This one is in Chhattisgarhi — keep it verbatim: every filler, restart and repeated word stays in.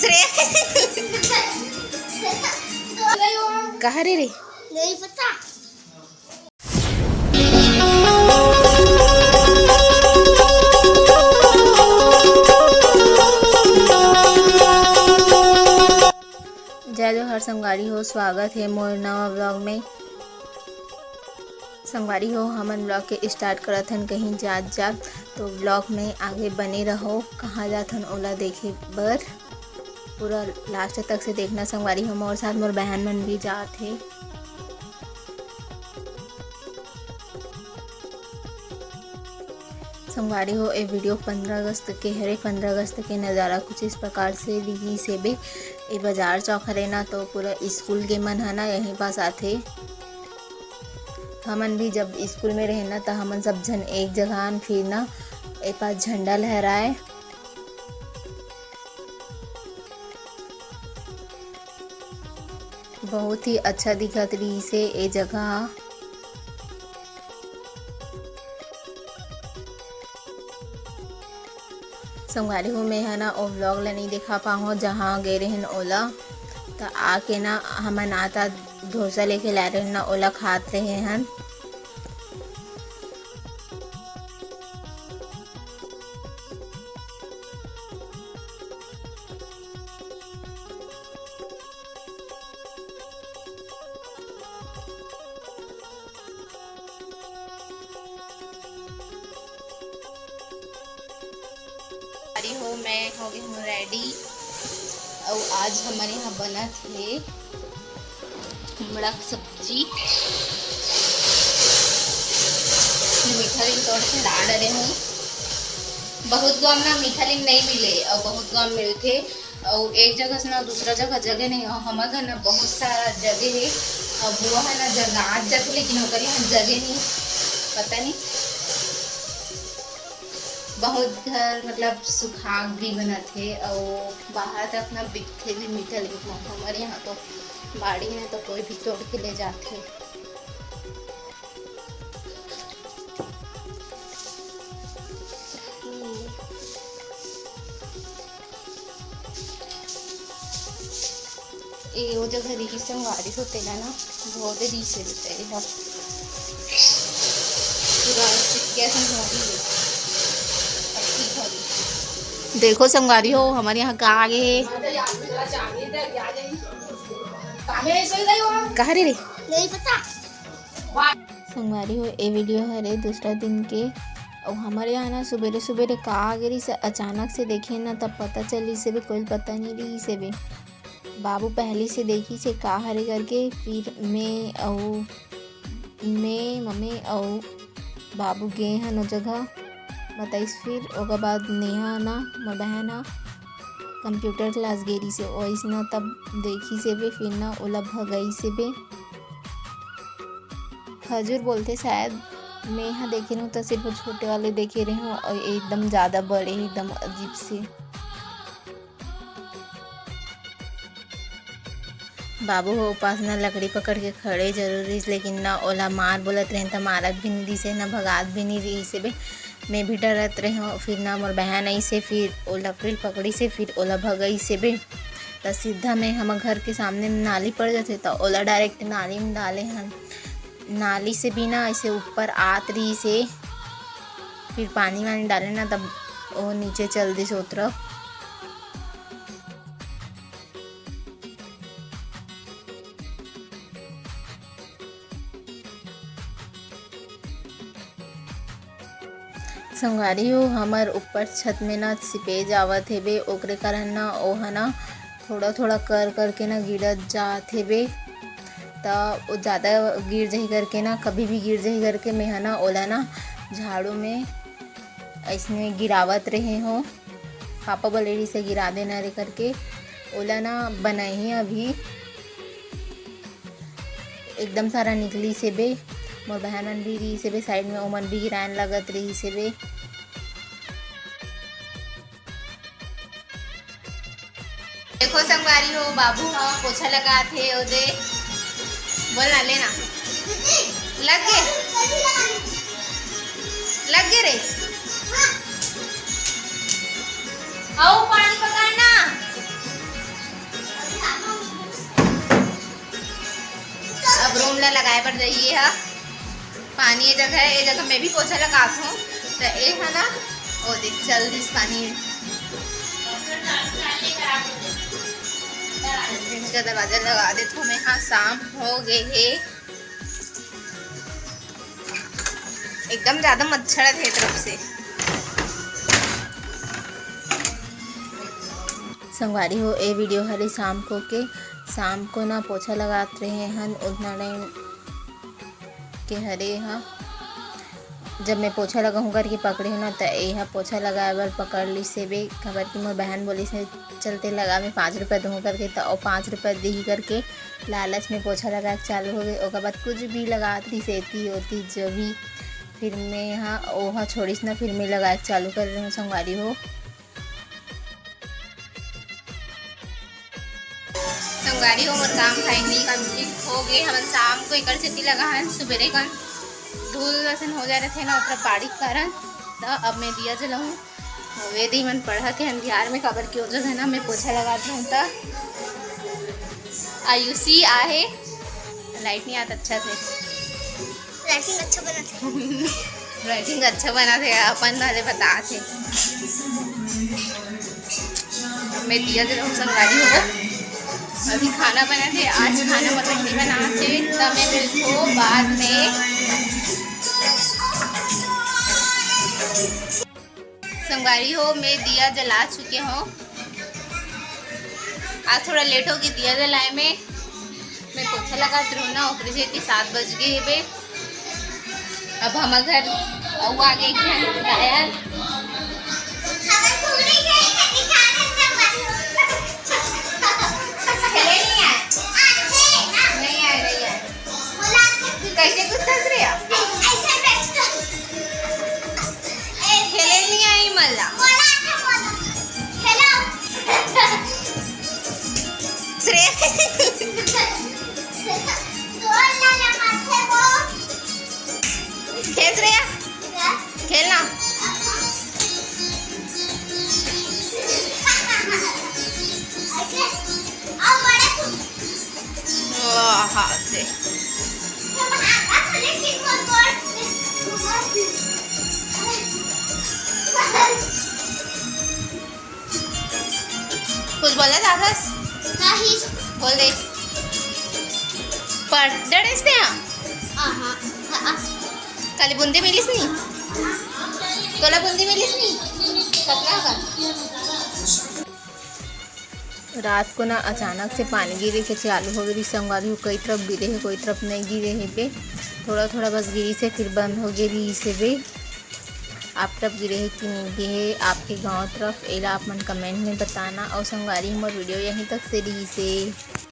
रे। कहाँ रे रे? नहीं पता। जय जोहार संगवारी हो, स्वागत हे मोर नवा vlog में। संगवारी हो, हमन vlog के start करत हन कहीं जात जात, तो vlog में आगे बने रहो। कहाँ जात हन ओला देखे बर पूरा last तक से देखना संगवारी हो। मोर साथ मोर बहन मन भी जात हे। संगवारी हो, ए video पंद्रह अगस्त के हरे। पंद्रह अगस्त के नज़ारा कुछ इस प्रकार से रिहिस हेबे। ए बाजार चौक हरे ना, तो पूरा स्कूल के मन ह ना यहीं पास आथे। हमन भी जब स्कूल में रहे ना, त हमन सब झन एक जगह आन, फिर ना ए पास झंडा लहराए। बहुत ही अच्छा दिखत रहिस हे ए जगह। संगवारी हो, मैं ह ना ओ vlog ला नहीं दिखा पाहूँ, जहाँ गे रहेन ओला। त आके ना हमन आता डोसा लेके लाए रहेन ना, ओला खात रहे हन। अरे हो, मैं हो गई हूँ ready। और आज हमारे यहाँ बनत हे कुमड़ा के सब्जी। मीठा लीम तोड़ के ला डरे हूँ। बहुत गाँव ना मीठा लीम नहीं मिले और बहुत गाँव मिलथे। अउ एक जगह से ना दूसरा जगह जगह नहीं हो, हमर घर ना बहुत सारा जगह हे। अब वो है ना जंगात जाथे, लेकिन ओकर यहाँ जगह नहीं, पता नहीं। बहुत घर मतलब सुखाग भी बनत हे, अउ बाहर तक ना बिकथे भी मीठा लीम। हमर यहाँ तो बाड़ी में तो कोई भी तोड़ के ले जाथे। ए, वो जगह रिहिस संगवारी हो, तेला ना धो दे रिहिस हे बेटा, ए ह पूरा चिपके असन हो गे हे। अब ठीक हो गे। देखो संगवारी हो, हमर यहाँ का आगे हे। कहाँ रे रे? नहीं पता। संगवारी हो, ए video हरे दूसरा दिन के। अउ हमर यहाँ ना सुबेरे सुबेरे का आ गे रिहिस, अचानक से देखे ना, तब पता चलिस हे, कोई पता नहीं रिहिस हे। बाबू पहली से देखिस हे का हरे करके, फिर मैं अउ मैं, मम्मी अउ बाबू गे हन ओ जगह, बताइस। फिर ओकर बाद नेहा ना, मोर बहन ह computer class गे रिहिस हे, ओइस ना तब देखिस हेबे, फिर ना ओला भगाइस हेबे। खजूर बोलथे शायद, मैं ह देखे रहूँ त सिर्फ छोटे वाले देखे रहूँ, और एकदम ज़्यादा बड़े, एकदम अजीब से। बाबू हो पास ना लकड़ी पकड़ के खड़े जरूर रहिस, लेकिन ना ओला मार बोलत रहेन त मारत भी नहीं रहिस हे, ना भगात भी नहीं रहिस हे बे। मैं भी डरत रहेंव, फिर ना मोर बहन आइस हे, फिर ओ लकड़ी पकड़िस हे, फिर ओला भगाइस हे बे। त सीधा मैं हमर घर के सामने में नाली पड़ जाथे, त ओला direct नाली में डाले हन। नाली से भी ना ऐसे ऊपर आत रहिस हे, फिर पानी वानी डाले ना, तब ओ नीचे चल दिस ओ तरफ। संगवारी हो, हमर ऊपर छत में ना सीपेज आवत हेबे, ओकरे कारण ना ओहा ना थोड़ा थोड़ा कर करके ना गिरत जात हेबे। त ओ ज़्यादा गिर जाही करके ना, कभी भी गिर जाही करके मैं ह ना ओला ना झाड़ू में अइसने गिरावत रहे हों। पापा बोले रहिस हे गिरा देना रे करके, ओला ना बनाही अभी। एकदम सारा निकलिस हेबे। मोर बहन मन भी रहिस हेबे side में, ओमन भी गिरायन लगत रहिस हेबे। देखो संगवारी हो, बाबू ह पोछा लगात हे, ओ दे। बोल ना, ले ना। लग गे? लग गे रे? आओ, पानी पकड़ ना। लगाए बर जाइए हा। पानी ये जगह है, ये जगह मैं भी पोछा लगात हूँ। तो ये है ना, वो देख, चल दिस पानी। इनका दरवाजा लगा देत हूँ मैं। हाँ, शाम हो गए है। एकदम ज्यादा मच्छर है तरफ से। संगवारी हो, ए वीडियो हरे शाम को के, शाम को ना पोछा लगात रहे हन, उतना टाइम के हरे हा। जब मैं पोछा लगाहूँ करके पकड़े हूँ ना, त ए हा पोछा लगाए बर पकड़ लिस हे बे, काबर कि मोर बहन बोलिस हे, "चल ते लगा, मैं पाँच रुपया दूँहूँ," करके, त ओ पाँच रुपया दिही करके लालच में पोछा लगाए के चालू हो गए। ओकर बाद कुछ भी लगात रहिस, एती ओती जो भी, फिर मैं हा, ओ हा छोड़िस ना, फिर मैं लगाए के चालू कर रहे हूँ संगवारी हो। संगवारी हो, मोर काम फाइनली कंप्लीट हो गए। हमन शाम को एकर सेती लगा हन, सुबेरे कन धूल असन हो जाए रथे ना, ओकरा बाड़ी के कारण। त अब मैं दिया जलाहूँ। वे दी मन पढ़त हे अंधियार में, काबर कि ओ जगह ना मैं पोछा लगात रहूँ त आयुषी आहे, लाइट नहीं आत अच्छा से। लाइटिंग अच्छा बनत हे। लाइटिंग अच्छा बनत हे, अपन वाले बतात हे। मैं दिया जलाहूँ संगवारी हो। अभी खाना बनत हे, आज खाना मोर बहिनी बनात हे, त मैं मिलहूँ बाद में। संगवारी हो, मैं दिया जला चुके हूँ। आज थोड़ा लेट हो गई दिया जलाए में। मैं पोछा लगात रहूँ ना, ओकरे सेती सात बज गए हे बे। अब हमर घर अउ आगे एक झन गायक। खेले नहीं आए। नहीं आए, नहीं आए। कैसे कुछ हंस रहे हो? खेले नहीं आई मला। श्रेया। खेल श्रेया, खेलना। वाह, हाथ से। कुछ बोला चाहत हस? नहीं। बोल दे। पढ़ डरेस ते हाँ। हाँ, हाँ, हाँ। काली बूंदी मिलिस नी? तोला बूंदी मिलिस नी? कतला का? रात को ना अचानक से पानी गिरे के चालू हो गई संगवारी हो, कई तरफ गिरे हे, कोई तरफ नहीं गिरे हे बे, थोड़ा थोड़ा बस गिरी से फिर बंद हो गई रही से बे। आप तरफ गिरे हे कि नहीं गिरे हे आपके गांव तरफ, एला आप मन कमेंट में बताना। और संगवारी, हमर वीडियो यहीं तक से रही से।